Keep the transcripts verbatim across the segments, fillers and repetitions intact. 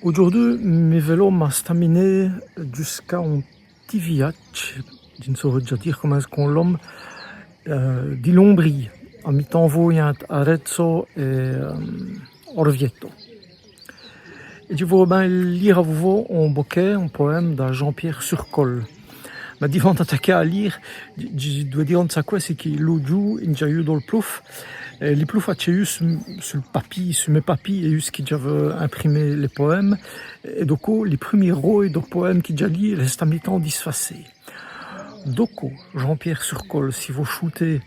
Audjoûrdu, mi vélo m'a staminè djusqu'a on p'tit viyèdje, dji n' saureû dja dîre comint èst-ce qu'on l' lome, euh, di l'Ombrîye, a mitan vôye inte Arezzo èt, euh, Orvieto. Èt dji vôreû bin lîre avou vos on bokèt, on powème da Jean-Pierre Surkol. Mins d'vant d'ataker a lîre, dji, dji dwè dîre one saqwè, c'èst qui l'ôte djoû, i gn-a yeû dol plouve. Èt li plouve a tchèyu su, su l' papî, su mès papîs, èyu qui dj'aveu imprimé lès powèmes. Èt do côp, li prumî rôye do powème qui dj'a lî, il èst a mitan disfacé. Do côp, Jean-Pierre Surkol, si vos choûtez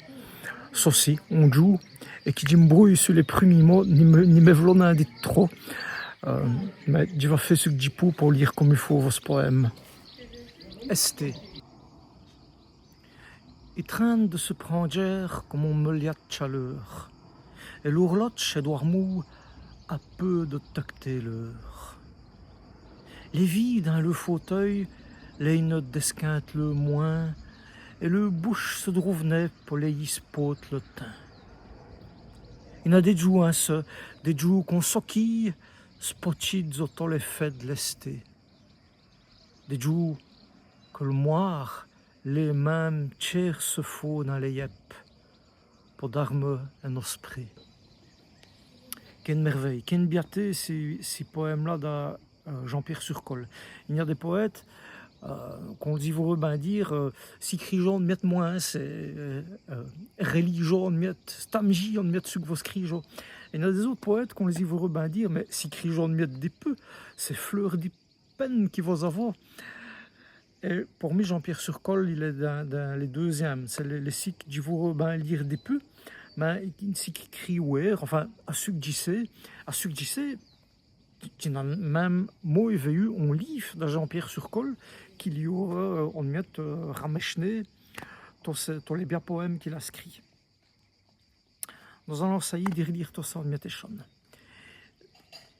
çoci, on djoû, èt qui dji m' broûye su lès prumîs mots, ni mès, ni mès v'lo nin dit trop. Euh, mins dji va fé ç' qui dji pou po lîre come i faut vosse powème. Èstez. I trin.ne di s' prandjîre come on meulià d' tchaleûr. Èt l'ôrlodje èst dwârmoû a peû di toqueter l'eûre. Lès vîs dins leû fauteuy lèy'nut dès quintes leû mwin.ne, èt leû bouche si drouv'nèt po lèyî spôte li tins. I gn-a dès djoûs insi, dès djoûs qu'on sokîye, spotchîs dins tos lès fêts d' l'èsté. Dès djoûs qui l' mwârt lêt min.me tchêr si faut dins lès yèpes po dârmi è nos sprit. Qué mèrvèye, qué biaté, ci, ci powème-là da, euh, Jean-Pierre Surkol. I gn-a dès powêtes, euh, qu'on lès-î vôreû bin dîre, euh, sicrîjans one miète mwins.ne, c'èst, euh, euh, rèlîjans one miète, stamjîs one miète ç' qui vos scrîjoz. I gn-a dès-ôtes powêtes qu'on lès-î vôreû bin dîre, mins sicrîjans one miète di pus, c'èst fleûr di pin.ne qui vos-avoz. Èt por mi, Jean-Pierre Surkol, il èst dins, dins lès deûzinmes. C'èst lès, lès ciqui qui dj' vôreû bin lîre di pus, mins ciqui crît wêre, enfin, a ç' qui dj' sé, a ç' qui dj' sé, dji n'a min.me mauy vèyu on lîve da Jean-Pierre Surkol, qui lî âreût, euh, one miète, euh, ramèch'né tos, tos lès bias powèmes qu'il a scrîts. Nos-alans sayî di r'lîre tot ça one miète èchone.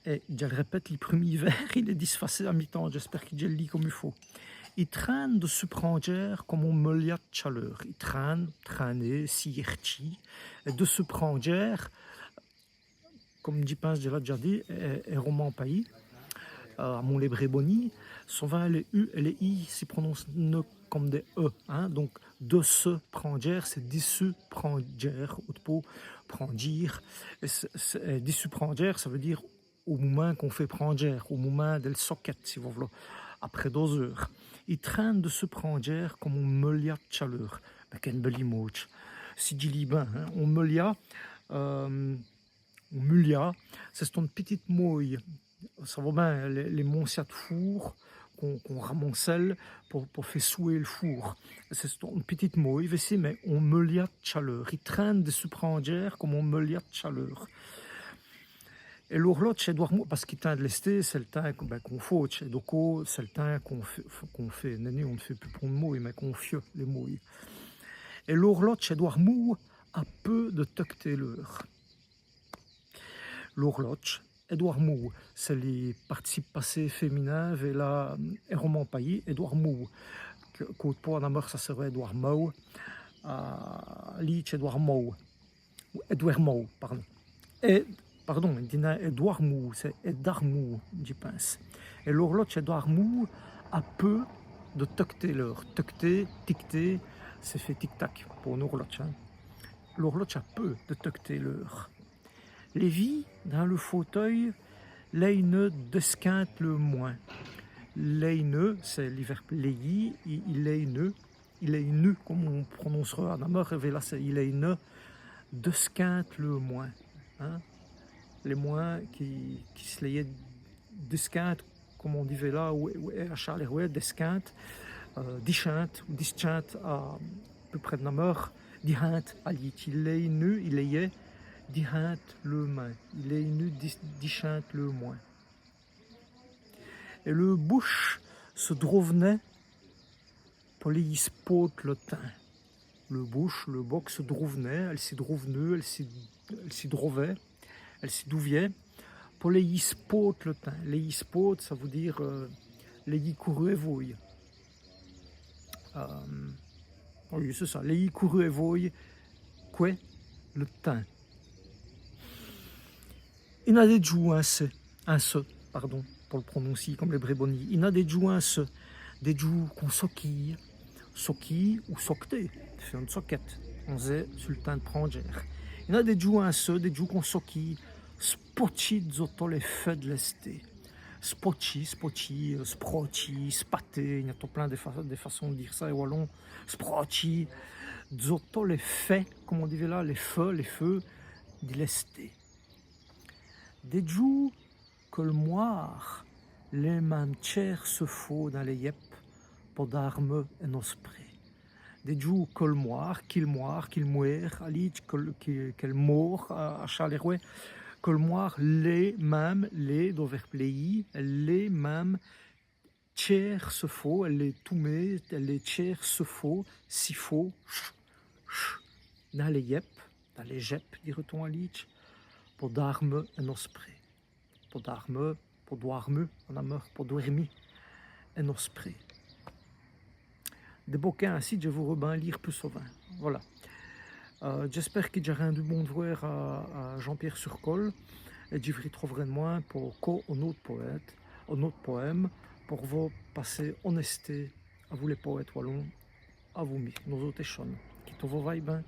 Èt dji l' rèpète, li prumî vêrs, il èst disfacé a mitan, dj'èspère qui dj' èl lî come i faut. I trin.ne di s' prandjîre come on meulià d' tchaleûr. I trin.ne, trin.ner, sîrtchî. Èt di s' prandjîre, come dji pinse dji l'a dèdja dit, è, è roman payis, euh, a mon lès Brèbonîs, sovint lès u èt lès i si prononcenut come dès e, hin. Donc, di s' prandjîre, c'èst dissu prandjîre, ou d' po prandjîre. Èt c', c', èt dissu prandjîre, ça vout dîre au moumint qu'on fêt prandjîre, au moumint dèl sokète, si vos v'loz, après doze eûres. I trin.ne di s' prandjîre come on meulià d' tchaleûr. Mins qué bèle imaudje. Si dj' lî bin, hin, on meulià, euh, on meulià, c'è-st-one pitite mauye. Ça vaut bin, lès, lès moncias d' foûr qu'on, qu'on ramonsèle po, po fé souwer l' foûr. C'è-st-one pitite mauye, vêci, mins on meulià d' tchaleûr. I trin.ne di s' prandjîre come on meulià d' tchaleûr. Èt l'ôrlodje èst dwârmoû, pace qu'i timpe d' l'èsté, c'èst l' tins qu'on, bin, qu'on fotche, èt do côp, c'èst l' tins qu'on fêt, qu'on fêt, nèni, on n' fêt pus pont d' mauye, mins qu'on fieut lès mauyes. Èt l'ôrlodje èst dwârmoû a peû di toqueter l'eûre. L'ôrlodje èst dwârmoû, c'èst li participe passé féminin, vêla, è roman payis, èst dwârmoû. Qu', qwand po a Nameur ça sèreût dwârmoû, a Lîdje èst dwârmoû, èst dwârmoû, pardon. Èt, pardon, dji di nin èst dwârmoû, c'èst èst dwârmoû, dji pinse. Èt l'ôrlodje èst dwârmoû a peû di toqueter l'eûre. Toqueter, tic-ter, ça fêt tic-tac po one ôrlodje, hin. L'ôrlodje a peû di toqueter l'eûre. Lès vîs dins leû fauteuy lèy'nut dès quintes leû mwin.ne. Lèy'nut, c'èst li vêrbe lèyî, i, i lèy'nut, i lèy'nut, come on prononcereût a Nameur, èt vêla c'èst i lèy'nut dès quintes leû mwin.ne. Hin ? Lès mwin.nes qui, qui s' lèyèt dès quintes, come on dit vêla, ou, ou a Châlèrwè, dès quintes, euh, dîs quintes ou dîs quintes a, pus près d' Nameur, dîs quintes a Lîdje. I lèy'nut, i lèyèt dîs quintes leû mwin.ne. I lèy'nut dîs, dîs quintes leû mwin.ne. Èt leû bouche si drouv'nèt po lèyî spôte li tins. Leû bouche, leû boke si drouv'nèt, èle si drouv'nut, èle si, èle si drovèt, èle si douvèt, po lèyî spôte li tins. Lèyî spôte, ça vout dîre, euh, lèyî couru è vôye. Euh, oyi, c'èst ça, lèyî couru è vôye, qwè, li tins. I gn-a dès djoûs insi, insi, pardon. po l' prononcî come lès Brèbonîs. I gn-a dès djoûs insi, dès djoûs qu'on sokîye, sokîye ou sok'ter, fé one sokète, on-z-èst su l' tins d' prinde djêr. I gn-a dès djoûs insi, dès djoûs qu'on sokîye, spotchî dzos tos lès fêts d' l'èsté. Spotchî, spotchî, euh, sprotchî, spater, i gn-a tot plin dès fa-, dès façons d' dîre ça è walon. Sprotchî, dzos tos lès fêts, come on dit là, lès fêts, lès fêts di l'èsté. Dès djoûs qui l' mwârt lêt min.me tchêr s' fås dins lès yèpes po dårmi è nosse pré. Dès djoûs qui l' mwârt, qui l' mwârt, qui l' mwêre, à Lîdje, qui, qui, qui l' môrt à, à Châlèrwè, qui l' mwârt lêt min.me, lêt, do vèrbe lèyî, èle lêt min.me tchêr s' fås, èle lêt tout mét, èle lêt tchêr s' fås, si fås, ch, ch, dins lès yèpes, dins lès jèpes, dîreut-on à Lîdje, po dårmi è nosse pré. Po dårmi, po dårmi, è Nameur, po dwèrmi è nosse pré. Dès bokèts insi, dji vôreu bin lîre pus sovint. Voilà. Euh, dj'èspère qui dj'a rindu bon d'vwêr à, à Jean-Pierre Surkol, èt dji v' ritroûverè d'mwin po co on-ôte powête, on-ôte powème, po vos passer one èsté, à vous lès powêtes walons, à vous-mi, nos-ôtes èchone. Qui tot vos våye bin.